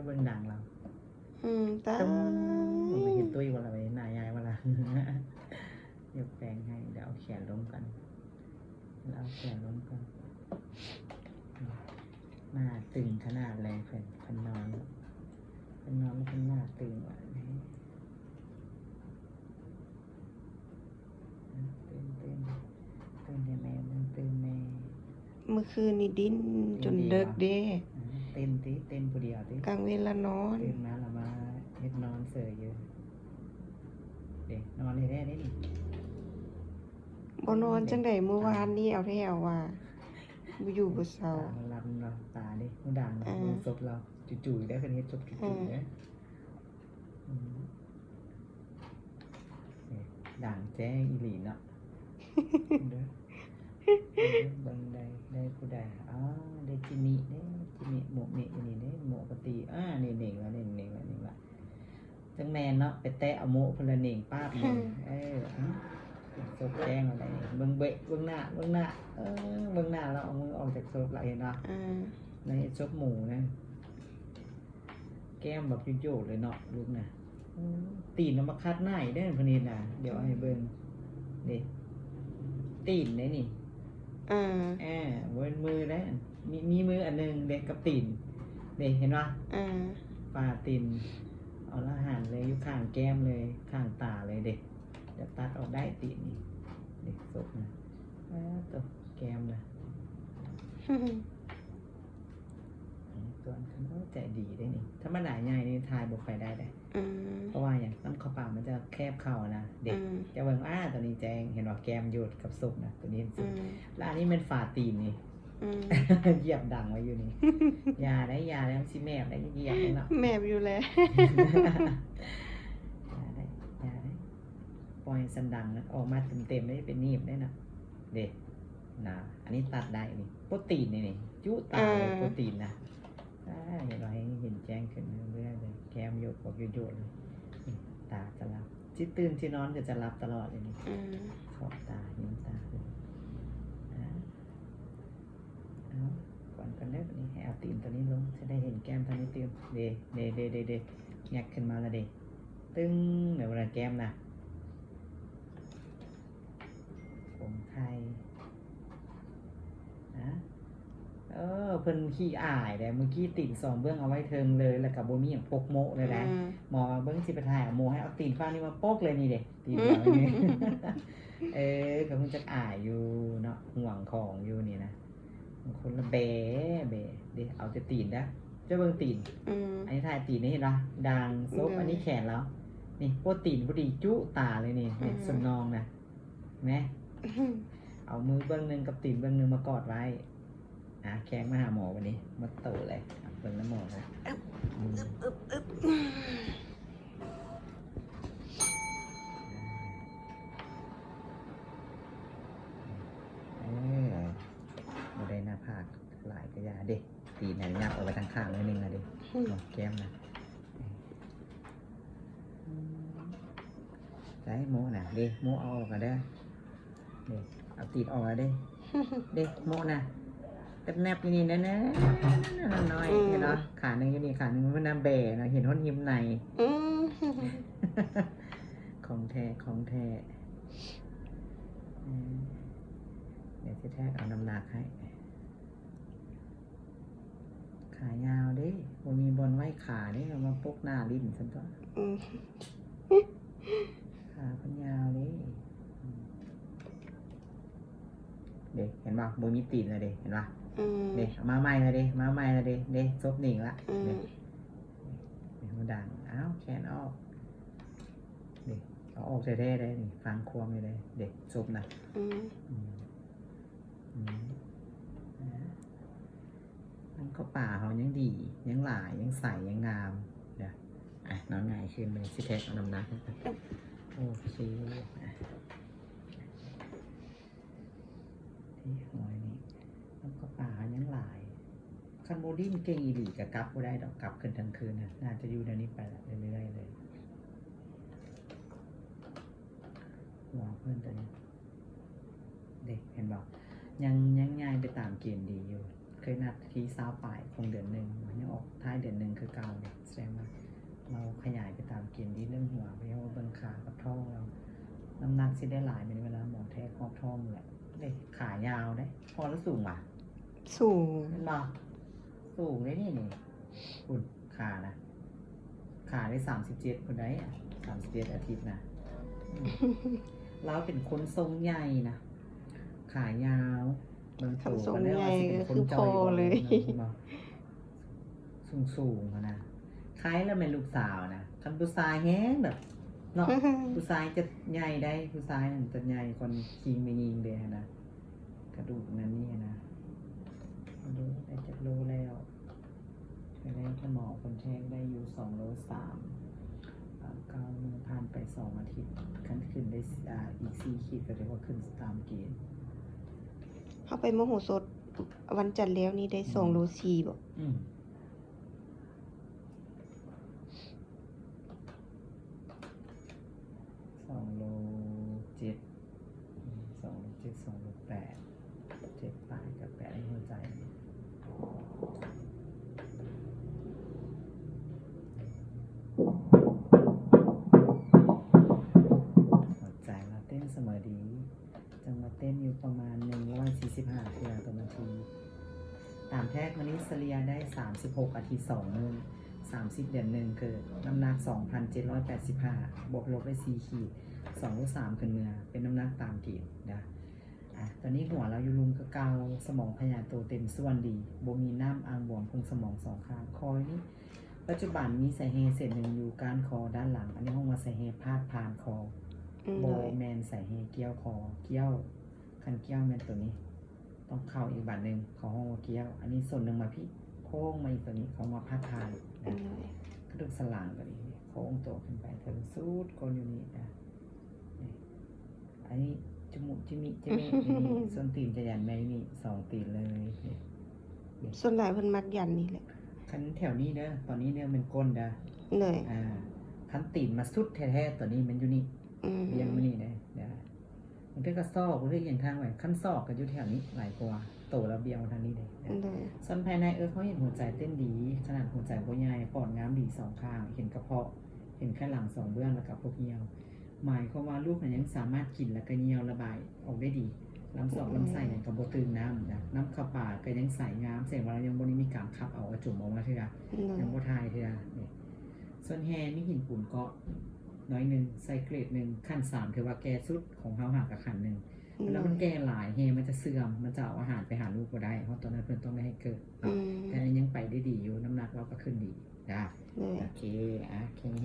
ເບິ່ງດັງລາວ. ອືມ ຕາຍ ເຫັນຕຸ້ຍບໍ່ລະ ໜ້າຍາຍບໍ່ລະ. ຍົກແປງໃຫ້ ດຽວເອົາແຂນລົງກ່ອນ ດຽວເອົາແຂນລົງກ່ອນ. ໜ້າຕຶງຂະໜາດເລີຍ ເພິ່ນ ເພິ່ນນອນ ເພິ່ນນອນແລ້ວເພິ່ນໜ້າຕຶງວ່າແນ່. ຕື່ນ ຕື່ນ ຕື່ນໃຫ້ແມ່ເບິ່ງ ຕື່ນແມ່. ມື້ຄືນນີ້ດິ້ນຈົນເດິກເດ້. ເຕັ້ນຕິ ເຕັ້ນຜູ້ດຽວຕິ ກາງເວັນລະນອນ ຕື່ນມາລະມາເຮັດນອນເສີຍຢູ່ເດ້. ນອນແທ້ໆເດ້ນີ້ ບໍ່ນອນຈັ່ງໃດ ມື້ວານນີ້ເອົາແທ້ເອົາວ່າ ບໍ່ຢູ່ບໍ່ເຊົາ. ຕາມັນຫຼັບເນາະ ຕາເດ້ ຫູດັງ ເບິ່ງສົບລາວ ຈູ່ໆເດ້ ເພິ່ນເຮັດສົບຈູ່ໆເດ້. ອືມ ນີ້ ດັງແຈ້ງອີ່ຫຼີເນາະ. ເບິ່ງໄດ້ ໄດ້ຜູ້ໃດ? ອໍ ໄດ້ຈິມິເດ້ ຈິມິ ໂມະມິຢູ່ນີ້ເດ້ ໂມະກະຕີ. ອາ ນີ້ເໜັງລະ ເໜັງ ເໜັງລະ ເໜັງລະ. ຈັ່ງແມ່ນເນາະ ໄປແຕະເອົາໂມະເພິ່ນລະເໜັງປາບໜຶ່ງ. ເອີ ເອົ້າ ສົບແຈ້ງລະໄດ໋. ເບິ່ງເບະ ເບິ່ງໜ້າ ເບິ່ງໜ້າ ເອີ ເບິ່ງໜ້າລະ ເອົາມືອອກຈາກສົບລະ ເຫັນບໍ່? ອືມ ລະເຮັດສົບໝູນະ. ແກ້ມບັກໂຈດໆເລີຍເນາະລູກນະ. ອືມ ຕີນເອົາມາຂັດໜ້າອີກເດ້ ເພິ່ນເຮັດນະ. ດຽວເອົາໃຫ້ເບິ່ງເດ້ ຕີນເດ້ນີ້. ເອີ ເອີ ບໍ່ແມ່ນມືເດ້ ມີ ມີມືອັນໜຶ່ງເດ້ກັບຕີນເດ້ ເຫັນບໍ່? ເອີ ຝາຕີນ ເອົາລະຫັນເລີຍ ຢູ່ຂ້າງແກ້ມເລີຍ ຂ້າງຕາເລີຍເດ້. ດຽວຕັດອອກໄດ້ຕີນນີ້ເດ້ ສົບນະ. ອາ ໂຕ ແກ້ມນະ. ອືມ ສ່ວນຄັນ ໂອ້ ໃຈດີເດ້ນີ້. ທຳມະດາໃຫຍ່ນີ້ຖ່າຍບໍ່ຄ່ອຍໄດ້ເດ້. ອືມ ເພາະວ່າຫຍັງ? ນ້ຳເຂົ້າປາກມັນຈະແຄບເຂົ້ານະເດ້. ອືມ ຈະເບິ່ງ ອາ ໂຕນີ້ແຈ້ງ ເຫັນບໍ່? ແກ້ມໂຈດກັບສົບນະ ໂຕນີ້ເຫັນສຸດ. ອືມ ລະອັນນີ້ແມ່ນຝາຕີນນີ້. ອືມ ຢຽບດັງໄວ້ຢູ່ນີ້. ຢ່າໄດ໋ ຢ່າໄດ໋ ມັນຊິແມບໄດ໋ ຢຽບໄດ້ເນາະ. ແມບຢູ່ແຫຼະ. ຢ່າໄດ໋ ຢ່າໄດ໋. ປ່ອຍສັນດັງນະ ອອກມາເຕັມໆເດ້ ເປັນໜີບໄດ້ນະ ເດ້ນະ. ອັນນີ້ຕັດໄດ້ນີ້ ໂປຣຕີນນີ້ ນີ້ ຈຸຕາເລີຍ ເອີ ໂປຣຕີນນະ. ອາ ເຫັນບໍ່? ໃຫ້ເຫັນແຈ້ງຂຶ້ນເລື້ອຍໆເລີຍ ແກ້ມໂຍກອອກໂຍກເລີຍ. ຕາຈະຫຼັບ ຊິຕື່ນຊິນອນກໍຈະຫຼັບຕະຫຼອດເລີຍນີ້. ອືມ ຂອບຕາ ຍິ້ມຕາຂຶ້ນ. ອາ ເອົາ ກ່ອນ ກ່ອນເດີ ບາດນີ້ໃຫ້ເອົາຕີນໂຕນີ້ລົງ ຈະໄດ້ເຫັນແກ້ມເທົ່ານີ້ຕື່ມ. ເດ້ ເດ້ ເດ້ ເດ້ ແງະຂຶ້ນມາລະເດ້. ຕຶງ ເດີ ເວລາແກ້ມນະ ຜົມໄຂ່. ອາ ເອີ ເພິ່ນຂີ້ອາຍເດ້ ມື້ກີ້ຕີນສອງເບື້ອງເອົາໄວ້ເທິງເລີຍ ແລ້ວກໍບໍ່ມີຫຍັງປົກໂມະເລີຍນະ. ອືມ ໝໍວ່າເບິ່ງ ຊິໄປຖ່າຍເອົາໂມະ ໃຫ້ເອົາຕີນຝັ່ງນີ້ມາປົກເລີຍ ນີ້ເດ້ ຕີນດຽວນີ້. ເອີ ກໍຮູ້ຈັກອາຍຢູ່ເນາະ ຫວງຂອງຢູ່ນີ້ນະ. ບາງຄົນລະແບ ແບເດ້ ເອົາແຕ່ຕີນເດີ້ ເຈົ້າເບິ່ງຕີນ. ອືມ ອັນນີ້ຖ່າຍຕີນນີ້ ເຫັນບໍ່? ດາງສົບ. ໂດຍ ອັນນີ້ແຂນລາວ ນີ້ ໂອ້ ຕີນພໍດີຈຸຕາເລີຍນີ້. ອືມ ສົມນອງນະ ແນ ເອົາມືເບື້ອງໜຶ່ງກັບຕີນເບື້ອງໜຶ່ງມາກອດໄວ້. ອາ ແຂ້ງມາຫາໝໍບາດນີ້ ໝົດໂຕເລີຍ. ເບິ່ງນຳໝໍນະ. ອືມ ອຶບ ອຶບ ອຶບ. ເອີ ບໍ່ໄດ້ໜ້າຜາກຫຼາຍກໍຢ່າເດ້ ຕີນຫັ້ນຫຍັບອອກໄປທາງຂ້າງໜ້ອຍໜຶ່ງລະເດ້. ອືມ ເນາະ ແກ້ມນະ. ໃສ່ໂມະນະ ເດ້ ໂມະເອົາອອກກະເດີ ເດ້ ເອົາຕີນອອກລະເດ້ ເດ້ ໂມະນະ. ແນບໆຢູ່ນີ້ແນ່ໆ ນ້ອຍໆ. ອືມ ເຫັນບໍ່? ຂາໜຶ່ງຢູ່ນີ້ ຂາໜຶ່ງມັນນະແບເນາະ ເຫັນຮອດຮິມໃນ. ອືມ ຂອງແທ້ ຂອງແທ້. ອືມ ດຽວຊິແທກເອົານ້ຳໜັກໃຫ້. ຂາຍາວເດ້ ບໍ່ມີບ່ອນໄວ້ຂາເດ້ ເອົາມາປົກໜ້າຫຼິ້ນຊັ້ນຕົວະ. ອືມ ຂາເພິ່ນຍາວເດ້. ອືມ ເດ້ ເຫັນບໍ່? ບໍ່ມີຕີນລະເດ້ ເຫັນບໍ່? ອືມ ເດ້ ເອົາມາໃໝ່ລະເດ້ ມາໃໝ່ລະເດ້ ເດ້ ສົບໜິງລະ. ອືມ ເດ້ ເປັນຫູດັງ. ອ້າວ ແຂນອອກ ເດ້ ເອົາອອກແທ້ໆເດ້ ນີ້ ຟັງຄວາມຢູ່ເດ້ ເດ້ ສົບນະ. ອືມ ອືມ ອືມ ອາ ມັນເຂົ້າປ່າເຮົາຍັງດີ ຍັງຫຼາຍ ຍັງໃສ ຍັງງາມເດີ. ອາ ນອນຫງາຍຄືນໄປ ຊິແທກເອົານ້ຳໜັກໃຫ້ກ່ອນ. ໂອເຄ ອາ ທີ່ຫົວນີ້ ມັນເຂົ້າປ່າເຮົາຍັງຫຼາຍ. ຄັນບໍ່ດີ້ນເກັ່ງອີ່ຫຼີກໍກັບບໍ່ໄດ້ດອກ ກັບຂຶ້ນທັງຄືນນະ ໜ້າຈະຢູ່ແນວນີ້ໄປລະ ເລື້ອຍໆເລີຍ. ຫົວເພິ່ນຕົວນີ້ ເດ້ ເຫັນບໍ່? ຍັງ ຍັງຍ່າງໄປຕາມເກນດີຢູ່ ເຄີຍນັດທີຊາວປາຍຂອງເດືອນໜຶ່ງ ມັນຍັງ ທ້າຍເດືອນໜຶ່ງຄືເກົ່າເດ ສະແດງວ່າລາວຂະຫຍາຍໄປຕາມເກນດີເລື່ອງຫົວ ເພາະວ່າເບິ່ງຂາກັບທ້ອງແລ້ວ ນ້ຳໜັກຊິໄດ້ຫຼາຍແມ່ນເວລາໝໍແທກຮອບທ້ອງແຫຼະເດ. ຂາຍາວເດ ພໍລະສູງຫວາ? ສູງ ເຫັນບໍ່? ສູງເດ້ນີ້ ນີ້ ພຸ້ນ ຂານະ ຂາໄດ້ສາມສິບເຈັດພຸ້ນໃດ໋ ສາມສິບເຈັດອາທິດນະ. ອືມ ລາວເປັນຄົນຊົງໃຫຍ່ນະ ຂາຍາວ ເບິ່ງໂຕ ຄັນຊົງໃຫຍ່ກໍຄືພໍ່ເລີຍ ເຫັນບໍ່? ສູງໆຫັ້ນນະ ຄ້າຍແລ້ວແມ່ນລູກສາວນະ. ຄັນຜູ້ຊາຍແຮງແບບເນາະ ຜູ້ຊາຍຈະໃຫຍ່ໄດ໋ ຜູ້ຊາຍນັ້ນຈະໃຫຍ່ກ່ອນຄີງແມ່ຍິງເດ້ຫັ້ນນະ. ກະດູກນັ້ນນີ້ນະ ເບິ່ງໄດ້ຈັກໂລແລ້ວ? ໄປແລ້ວ ຖ້າໝໍເພິ່ນແທກໄດ້ຢູ່ສອງໂລສາມ ເກົ້າມື້ຜ່ານໄປສອງອາທິດ ຄັນຂຶ້ນໄດ້ ອ່າ ອີກສີ່ຂີດ ກໍຖືວ່າຂຶ້ນຕາມເກນ. ເຮົາໄປມະໂຫສົດວັນຈັນແລ້ວນີ້ໄດ້ ອືມ ສອງໂລສີ່ບໍ? ອືມ ສອງໂລເຈັດ ສອງໂລເຈັດ ສອງໂລແປດ ເຈັດປາຍກັບແປດ ໃນຫົວໃຈ ຫົວໃຈລາວເຕັ້ນສະເໝີດີ. ຈັງຫວະເຕັ້ນຢູ່ປະມານໜຶ່ງຮ້ອຍສີ່ສິບຫ້າເທື່ອຕໍ່ນາທີ. ຕາມແທກມື້ນີ້ສະເລ່ຍໄດ້ສາມສິບຫົກອາທິດສອງມື້ ສາມສິບເດືອນໜຶ່ງເກີດ ນ້ຳໜັກສອງພັນເຈັດຮ້ອຍແປດສິບຫ້າ ບວກລົບໄດ້ສີ່ຂີດ ສອງໂລສາມຂຶ້ນເມືອ ເປັນນ້ຳໜັກຕາມເກນນະ. ອາ ຕອນນີ້ຫົວລາວຢູ່ລຸ່ມຄືເກົ່າ ສະໝອງຂະຫຍາຍໂຕເຕັມສ່ວນດີ ບໍ່ມີນ້ຳອ່າງບວມໂພງສະໝອງສອງຂ້າງ ຄໍນີ້ ປັດຈຸບັນມີສາຍແຮ່ເສັ້ນໜຶ່ງຢູ່ກ້ານຄໍດ້ານຫຼັງ ອັນນີ້ເຮົາວ່າສາຍແຮ່ພາດຜ່ານຄໍ ອືມ ບໍ່ແມ່ນສາຍແຮ່ກ່ຽວຄໍ ກ່ຽວ ຄັນກ່ຽວແມ່ນໂຕນີ້ ຕ້ອງເຂົ້າອີກບາດໜຶ່ງ ເຂົາເຮົາວ່າກ່ຽວ. ອັນນີ້ສົ້ນໜຶ່ງມາພີ້ ໂຄ້ງມາອີກໂຕນີ້ ເຂົາວ່າພາດຜ່ານນະ ອືມ ກະດູກສັນຫຼັງໂຕນີ້ ໂຄ້ງໂຕຂຶ້ນໄປເຖິງສຸດກົ້ນຢູ່ນີ້ນະ. ນີ້ ອັນນີ້ຈະມຸຈິມິຈິມິ ນີ້ ສົ້ນຕີນຈະຢັນໄວ້ນີ້ ສອງຕີນເລີຍ ນີ້ ນີ້ ສ່ວນຫຼາຍເພິ່ນມັກຢັນນີ້ແຫຼະ. ຄັນແຖວນີ້ເດີ ຕອນນີ້ເດີແມ່ນກົ້ນເດີ ໂດຍ ອ່າ ຄັນຕີນມາສຸດແທ້ໆ ຕອນນີ້ແມ່ນຢູ່ນີ້ ອືມ ບຽງມານີ້ເດີ ບາງເທື່ອກໍຊອກ ບາງເທື່ອອີ່ຫຍັງທາງໄວ້ ຄັນຊອກກໍຢູ່ແຖວນີ້ຫຼາຍກວ່າ ໂຕລາວບຽງມາທາງນີ້ເດ້. ໂດຍ ສ່ວນພາຍໃນ ເອີ ເຮົາເຫັນຫົວໃຈເຕັ້ນດີ ຂະໜາດຫົວໃຈບໍ່ໃຫຍ່ ປອດງາມດີສອງຂ້າງ ເຫັນກະເພາະ ເຫັນໄຂ່ຫຼັງສອງເບື້ອງ ແລ້ວກໍພວກຍ່ຽວ ໝາຍຄວາມວ່າລູກຫັ້ນຍັງສາມາດກິນ ແລ້ວກໍຍ່ຽວລະບາຍອອກໄດ້ດີ ລຳຊອກ ອືມ ລຳໄສ້ຫຍັງກໍບໍ່ຕຶງນ້ຳນະ ນ້ຳຄາປາກໍຍັງໃສງາມ ແສດງວ່າລາວຍັງບໍ່ໄດ້ມີການຂັບເອົາອາຈົມອອກມາເທື່ອ ອືມ ຍັງບໍ່ຖ່າຍເທື່ອ. ນີ້ ສ່ວນແຮ່ມີຫີນປູນເກາະໜ້ອຍໜຶ່ງ ໃສ່ເກຣດໜຶ່ງ ຂັ້ນສາມ ຖືວ່າແກ່ສຸດ ຂອງເຮົາຫາກະຂັ້ນໜຶ່ງ ອືມ ແລ້ວມັນແກ່ຫຼາຍ ແຮ່ມັນຈະເສື່ອມ ມັນຈະເອົາອາຫານໄປຫາລູກບໍ່ໄດ້ ເພາະຕອນນັ້ນເພິ່ນຕ້ອງໄດ້ໃຫ້ເກີດເນາະ ອືມ ແຕ່ອັນນີ້ຍັງໄປໄດ້ດີຢູ່ ນ້ຳໜັກລາວກໍຂຶ້ນດີ. ຈ້າ ໂດຍ ໂອເຄ ອ່າ ແຂງແຮ